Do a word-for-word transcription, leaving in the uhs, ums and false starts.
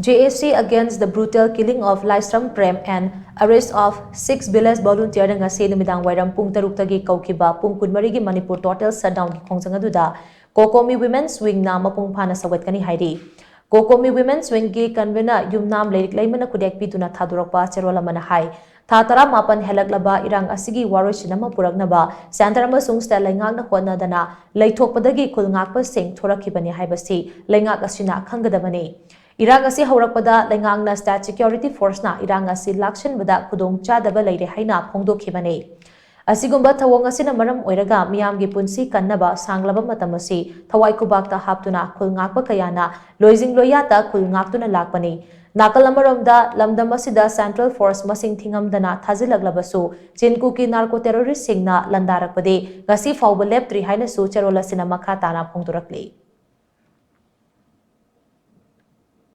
J A C against the brutal killing of Laisram Prem and arrest of six village volunteer ꯅ ꯉꯁꯤ ꯅꯨꯃꯤꯗꯥꯡ ꯋꯥꯏꯔꯝ ꯄꯨꯡ ꯇꯔꯨꯛꯇꯒꯤ ꯀꯧꯈꯤꯕ ꯄꯨꯡ ꯀꯨꯟꯃꯔꯤꯒꯤ ꯃꯅꯤꯄꯨꯔ total shutdown ꯒꯤ ꯈꯣꯡꯖꯪ ꯑꯗꯨꯗ COCOMI Women's Wing ꯅ ꯃꯄꯨꯡ ꯐꯥꯅ ꯁꯧꯒꯠꯀꯅꯤ ꯍꯥꯏꯔꯤ꯫ COCOMI Women's Wing ꯒꯤ convener ꯌꯨꯝꯅꯥꯝ ꯂꯩꯔꯤꯛ ꯂꯩꯃꯅ ꯈꯨꯗꯦꯛ ꯄꯤꯗꯨꯅ ꯊꯥꯗꯣꯔꯛꯄ ꯆꯦꯔꯣꯜ ꯑꯃꯅ ꯍꯥꯏ, ꯊꯥ ꯇꯔꯥꯃꯥꯄꯟ ꯍꯦꯜꯂꯛꯂꯕ ꯏꯔꯥꯡ ꯑꯁꯤꯒꯤ ꯋꯥꯔꯣꯏꯁꯤꯟ ꯑꯃ ꯄꯨꯔꯛꯅꯕ centre ꯑꯃꯁꯨꯡ state ꯂꯩꯉꯥꯛꯅ ꯍꯣꯠꯅꯗꯅ ꯂꯩꯊꯣꯛꯄꯗꯒꯤ ꯈꯨꯜ ꯉꯥꯛꯄꯁꯤꯡ ꯊꯣꯔꯛꯈꯤꯕꯅꯤ ꯍꯥꯏꯕꯁꯤ ꯂꯩꯉꯥꯛ ꯑꯁꯤꯅ ꯈꯪꯒꯗꯕꯅꯤ꯫ ꯏꯔꯥꯡ ꯑꯁꯤ ꯍꯧꯔꯛꯄꯗ ꯂꯩꯉꯥꯛꯅ state security force ꯅ ꯏꯔꯥꯡ ꯑꯁꯤ ꯂꯥꯛꯁꯤꯟꯕꯗ ꯈꯨꯗꯣꯡꯆꯥꯗꯕ ꯂꯩꯔꯦ ꯍꯥꯏꯅ ꯐꯣꯡꯗꯣꯛꯈꯤꯕꯅꯤ꯫ ꯑꯁꯤꯒꯨꯝꯕ ꯊꯧꯑꯣꯡ ꯑꯁꯤꯅ ꯃꯔꯝ ꯑꯣꯏꯔꯒ ꯃꯤꯌꯥꯝꯒꯤ ꯄꯨꯟꯁꯤ ꯀꯟꯅꯕ ꯁꯥꯡꯂꯕ ꯃꯇꯝ ꯑꯁꯤ ꯊꯋꯥꯏ ꯈꯨꯕꯥꯛꯇ ꯍꯥꯞꯇꯨꯅ ꯈꯨꯜ ꯉꯥꯛꯄ ꯀꯌꯥꯅ ꯂꯣꯏꯖꯤꯡ ꯂꯣꯏꯌꯥꯠꯇ ꯈꯨꯜ ꯉꯥꯛꯇꯨꯅ ꯂꯥꯛꯄꯅꯤ꯫ ꯅꯥꯀꯜ ꯑꯃꯔꯣꯝꯗ ꯂꯝꯗꯝ ꯑꯁꯤꯗ central force ꯃꯁꯤꯡ ꯊꯤꯉꯝꯗꯅ ꯊꯥꯖꯤꯜꯂꯛꯂꯕꯁꯨ ꯆꯤꯟ ꯀꯨꯀꯤ narco terrorist ꯁꯤꯡꯅ ꯂꯥꯟꯗꯥꯔꯛꯄꯗꯤ ꯉꯁꯤ ꯐꯥꯎꯕ ꯂꯦꯞꯇ꯭ꯔꯤ ꯍꯥꯏꯅꯁꯨ ꯆꯦꯔꯣꯜ ꯑꯁꯤꯅ ꯃꯈꯥ ꯇꯥꯅ ꯐꯣꯡꯗꯣꯔꯛꯂꯤ꯫